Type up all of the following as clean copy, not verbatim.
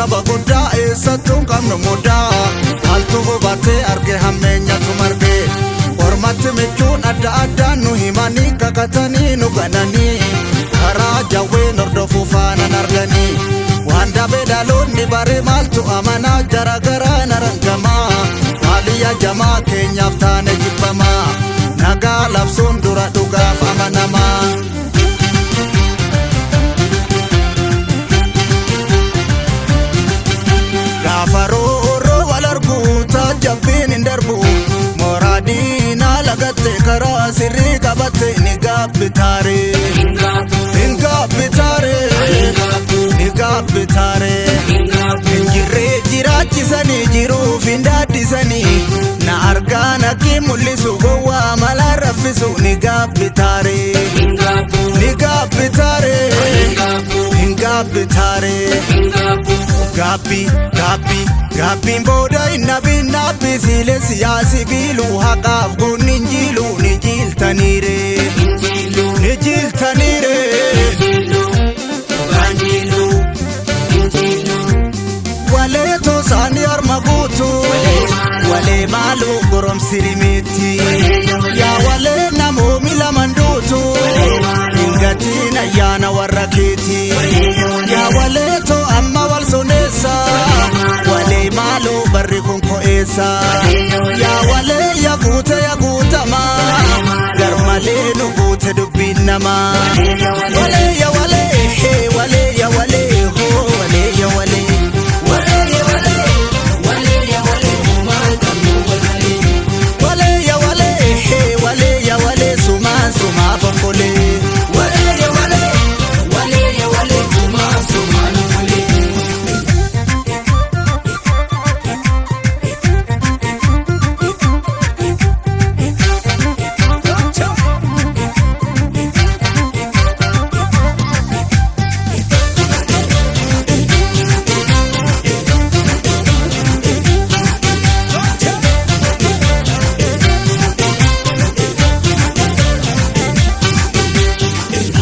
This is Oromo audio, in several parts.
saba guddaa eessattuu hin qabnu mudaa. Maaltu hubatee arge hammeenyatu marge. Ormatti michuun adda addaan nu himanii kakatanii nu gananii. Karaa jawween hordofuu faanaan arganii. Waan dabee dhaloonni bare maaltu amanaa jara garaa narangamaa. Maaliyyaa jamaa keenyaaf taane jibbamaa. Nagaa labsuun dura dhugaaf amanamaa. Gaafa rooroo wal arguu taajjabbiin hin darbu. Mooraa diinaa lagatte karaa sirrii qabatte ni gaabbitaare. Hin gaabbitaare. Ni gaabbitaare. Injirree jiraachisanii jiruuf hin daaddisanii. Na argaa natti mul'isu gowwaa mala raffisu ni gaabbitaare. Ni gaabbitaare. Hin gaabbitaare. Gaabbii gaabbii gaabbiin booda hin nabiin naabbii siilee siyaasi biiluu haqaaf goonni hin jiiluu ni jiiltaniire. Ni jiiltaniire. Walee toosaanii harma guutuu. Walee maaloo goromsi rimeetti. Yaa walee namoomi lamaan duutu. Hin gatiin ayyaana warra keeti. Yaa walee too amma wal soneessa. Walee maaloo barri kun ko'eessa. Yaa walee yaa guute yaa guutamaa. Garmalee nu guute dubbiin namaa. Walee yaa walee hee walee yaa walee hoo walee yaa walee. Walee yaa walee hee walee yaa walee sumaan sumaa fonkolee. Walee yaa walee, walee yaa walee sumaa sumaa fonkolee.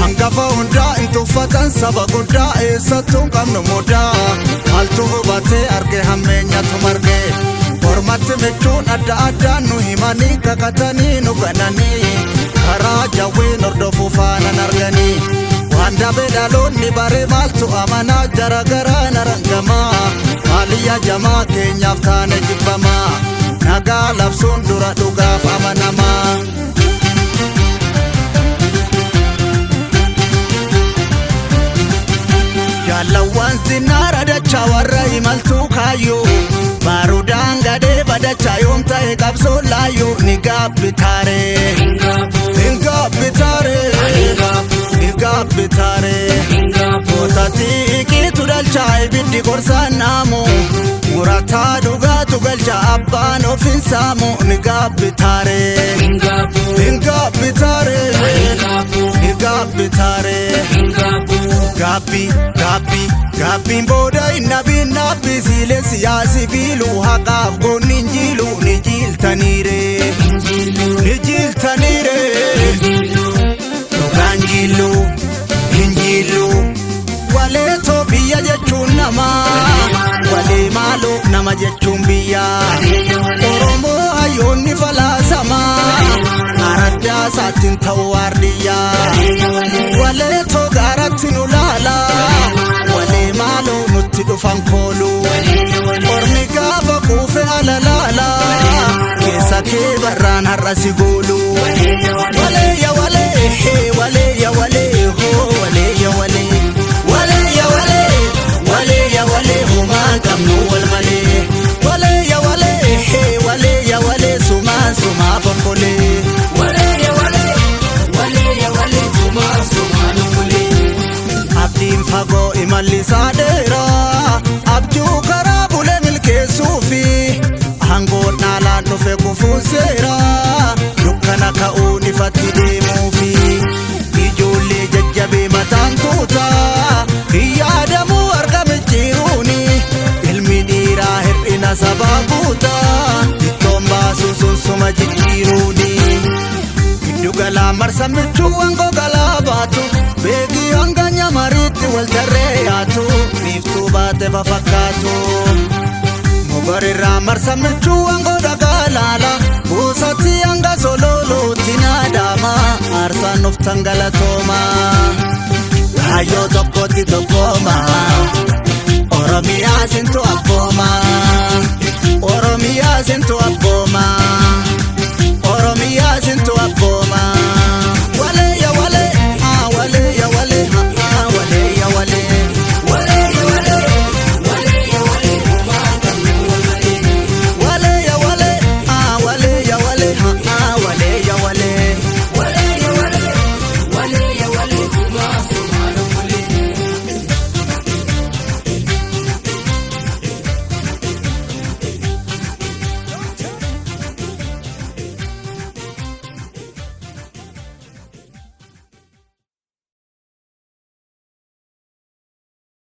Hangafa hundaa hin tuffatan saba guddaa eessattuu hin qabnu mudaa. Maaltu hubatee arge hammeenyatu marge. Ormatti michuun adda addaan nu himanii kakatanii nu gananii. Karaa jawween hordofuu faanaan arganii. Waan dabee dhaloonni bare maaltu amanaa jara garaa narangamaa. Maaliyyaa jamaa keenyaaf taane jibbamaa. Nagaa labsuun dura dhugaaf amanamaa. Jaalawwan sinnaara dachaa warra imaltuu kaayyoo. Baarudaan gadee badachaa yoom ta'e qabsoo laayyoo ni gaabbitaare. Hin gaabbitaare. Ni gaabbitaare. Gootatti iqiitu dhalchaa ibiddi gorsaan naamu. Murataa dhugaatu galcha abbaan of hin saamu ni gaabbitaare. Hin gaabbitaare. Ni gaabbitaare. Gaabbii gaabbii gaabbiin booda hin nabiin naabbii siilee siyaasi biiluu haqaaf goonni hin jiiluu ni jiiltaniire. Ni jiiltaniire. Dhugaan jiiluu hin jiiluu. Walee too biyya jechuun namaa. Walee maaloo nama jechuun biyya. Oromoo hayyoonni falaasamaa. Araddaa isaatiin ta'uu waardiyyaa. Walee too gaaratti nu laala. Walee maaloo nutti dhufan koolu. Ormi gaafa kuufe ala laala. Keessa kee barraan har'a si goolu. Walee yaa walee hee walee yaa walee hoo walee yaa walee. Walee yaa walee walee yaa walee homaa qabnu wal malee. Walee yaa walee hee walee yaa walee sumaan sumaa fonkolee. Walee yaa walee, walee yaa walee sumaa sumaa fonkolee. Abdiin fagoo imalli isaa dheeraa. Abjuu karaa bulee milkeessuufi. Aangoon dhaalaan dhufe kufuun seeraa. Dukkana ka'uun ifatti deemuufi. Ijoollee jajjabee mataan tuutaa. Hin yaadamuu argame jiruuni. Ilmi dhiiraa hir'ina sabaa guutaa. Ittoon baasuu sun suma jijjiiruuni. Giddu galaa marsa michuuwwan gogalaa baatu. Beekii hanga nyamariitti wal tarree yaatu. Biiftuu baate fakkaatu. Mogorirraa marsa milchuu wangoo dhagaa laala. Buusatti hanga sololuutti naadama. Aarsaan nuftan galatooma. Kaayyoo tokkotti tokkooma. Oromiyaa sintu abbooma. Oromiyaa sintu abbooma.